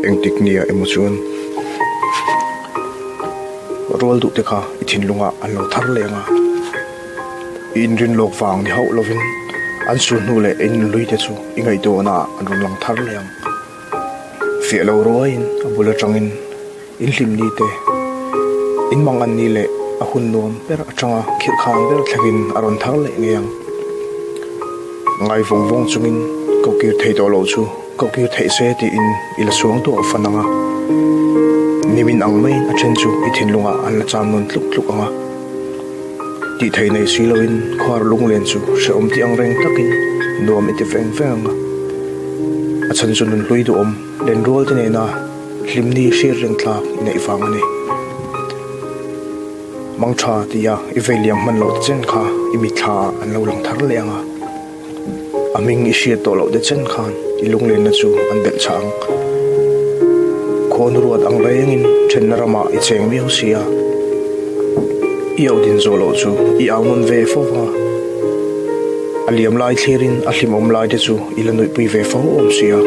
Engtik nia emaw chuan rual duh te kha i thinlungah an lo thar leh ang a, i inrin lawk vang ni hauh lovin an su hnu leh in nunhlui te chu i ngaihtuahnaah an rawn lang thar leh ang. Fiah lo ruaiin a bul atangin in hlim ni te, in mang an ni leh a hun nuam ber atanga khirh khan ber thlengin a rawn thar leh ngei ang. Ngai vawng vawng chungin ko kir thei tawh loh chu ko kir theih se tiin i la suang tawh fan ang a. Nimin ang maiin a then chu i thinlungah an la cham nawn tluk tluk ang a. Tih thei nei si loin khuar lunglen chu hrehawm tih ang reng takin nuam i ti veng veng ang a. A chhan chu nunhlui duhawm lenrual te nena hlimni hriat reng tlak i neih vang a ni. Mang tha tia i vei liam hman loh te chen kha i mitthla ah an lo lang thar leh ang a. A hming i hriat tawh loh te chen khan i lunglenna chu an belh chah ang. Khuanu ruat ang rengin thenna ramah i cheng miau si a. I auh din zawh loh chu i au nawn ve fo vang a. A liam lai thlirin a hlimawm lai te chu i la nuihpui ve fo awm si a.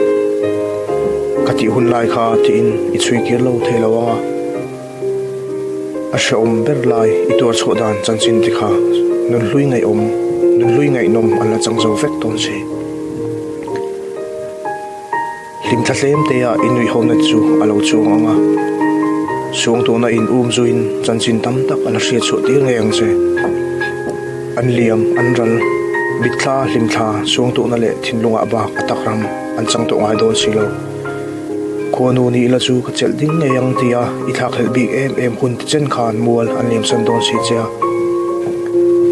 Ka tih hun lai kha tiin i chhui kir lo thei lo ang a. A hrehawm ber lai i tuar chhuah dan chanchin te kha nunhlui ngaihawm, nunhlui ngaihnawm an la chang zo vek dawn si. Hlimthla tlem te ah i nuihawmna chu a lo chuang ang a, suangtuahna in um zuiin chanchin tam tak a la hriat chhuah tir ngei ang che. An liam, an ral, mitthla, hlimthla, suangtuahna leh thinlungah bak a tak ram an chang tawh ngai dawn si lo. Khuanu ni ila chu ka chelh ding ngei ang tia i thlakhlelh bik em em hun ti chen khan mual an liamsan dawn si che a.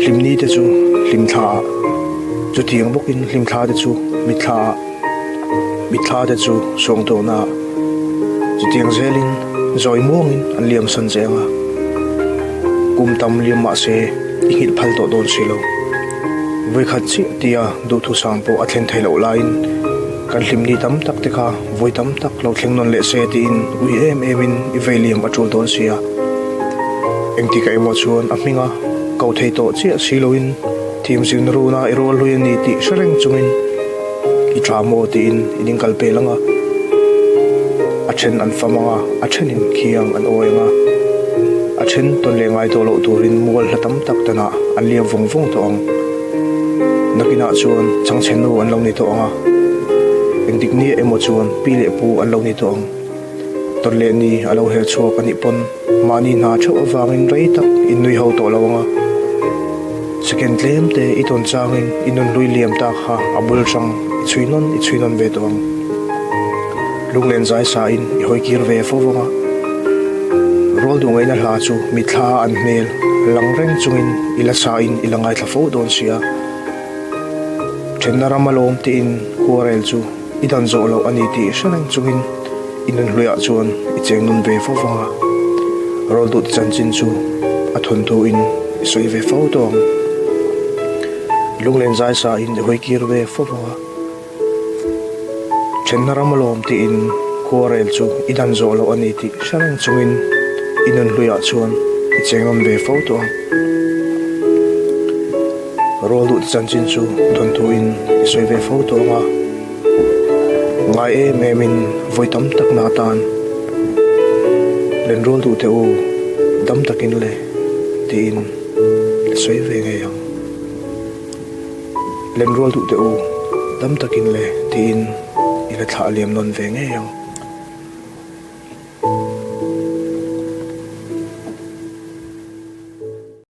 Hlimni te chu hlimthla ah, chutiang bawkin hlimthla te chu mitthla ah, mitthla te chu suangtuahna ah, chutiang zelin zawi muangin an liamsan che ang a. Kum tam liam mah se i nghilh phal tawh dawn si lo. Vawikhat chiah tia duhthusam pawh a thlen theih loh laiin, Kan hlimni tam tak te kha vawi tam tak lo thleng nawn leh se tiin ui em emin i vei liam a tul dawn sia. Engtik ah emaw chuan a hminga ko thei tawh chiah si loin thim zirna runa i rual hlui a ni tih hre reng chungin i tha maw tiin in inkal pel ang a. A then an fam ang a, a thenin khiang an awi ang a. A then tawn leh ngai tawh loh turin mual hla tam tak danah an liam vawng vawng tawh ang. Nakinah chuan changchhe nu an lo ni tawh ang a, engtik ni emaw chuan pi leh pu an lo ni tawh ang. Tawn leh ni a lo her chhuak a nih pawn mahni hna theuh avangin rei tak in nui ho tawh lo ang a. Second tlem te i tawn changin i nunhlui liam ta kha a bul hrang i chhui nawn i chhui nawn ve tawh ang. Lunglen zai sa in i hawi kir ve fo vang a. Rual duh ngaihna hla chu mitthla an hmel lang reng chungin i la sa in i la ngaithla fo dawn sia. Thenna ram alawm tiin khuarel chu i dan zawh loh a ni tih hre reng chungin i nunhluiah chuan i cheng nun ve fo vang a. Rual duh chanchin chu a thawnthu in i sawi ve fo tawh ang. Lunglen zai sa in i hawi kir ve fo vang a. Thenna ram alawm tiin khuarel chu i dan zawh loh a ni tih hre reng chungin i nunhluiah chuan i cheng awm ve fo tawh ang. Rual duh te chanchin chu thawnthuin i sawi ve fo tawh ang a, ngai em emin vawi tam tak na atan len rual duh teh u, dam takin le tiin i sawi ve ngei ang. Lemrual duh teh u, dam takin le tiin i la thlah liam nawn ve ngei ang.